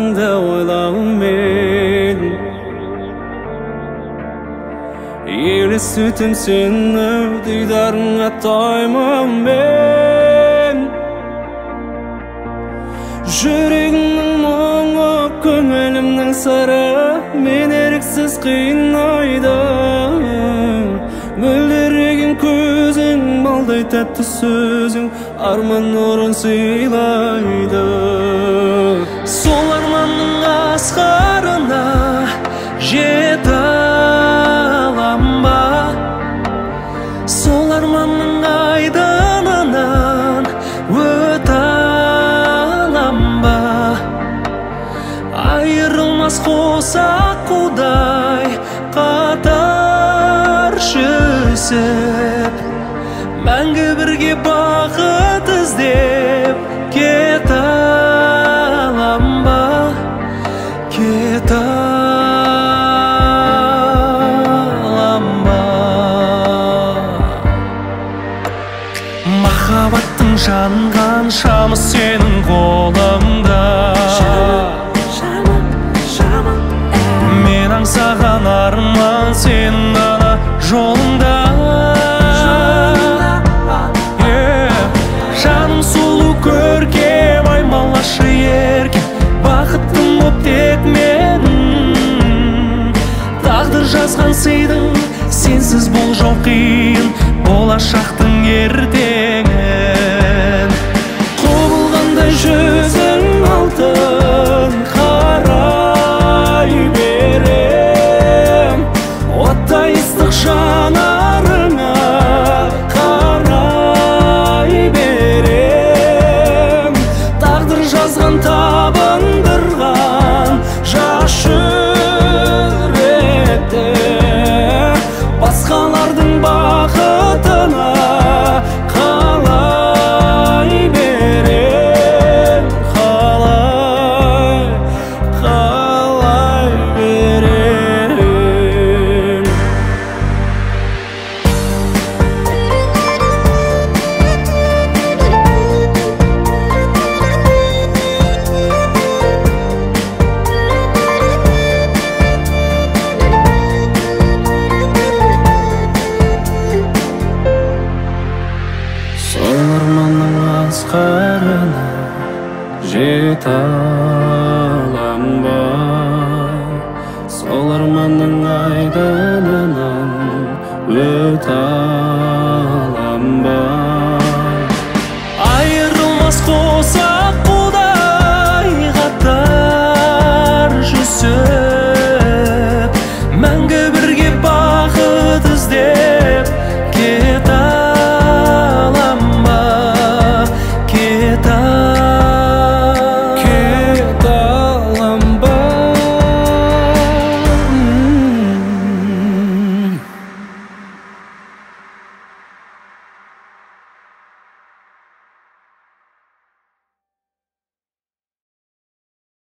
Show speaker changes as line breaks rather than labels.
Атыңды ойлаумен елестетем сені, дидарыңа тоймаумен. Жүрегімнің мұңы, көңілімнің сыры мен еріксіз қинайды. Мөлдіреген көзің, балдай тәтті сөзің арман нұрын сыйлайды.
Сол арманның асқарына жете алам ба? Сол арманның айдынынан өте алам ба? Айырылмас қос аққудай қатар жүзіп, мәңгі бірге бақыт іздеп кете алам ба? Кете алам ба? Махаббаттың жанған шамы сенің қолыңда. Мен аңсаған арман сенің ғана жолыңда. Жаным сұлу көркем, аймалашы еркем, бақыттым боп тек менің. Тағдыр жазған сыйдың, сенсіз болжау қиын, болашақтың ертеңін.
Құбылғандай жүзің алтын, қарай берем, оттай ыстық жанарыңа қарай берем. Тағдыр жазған табындырған жас жүректі басқалардың бақытына қалай берем, қалай, қалай берем. Сол арманның асқарына жете алам ба? Сол арманның айдынынан өте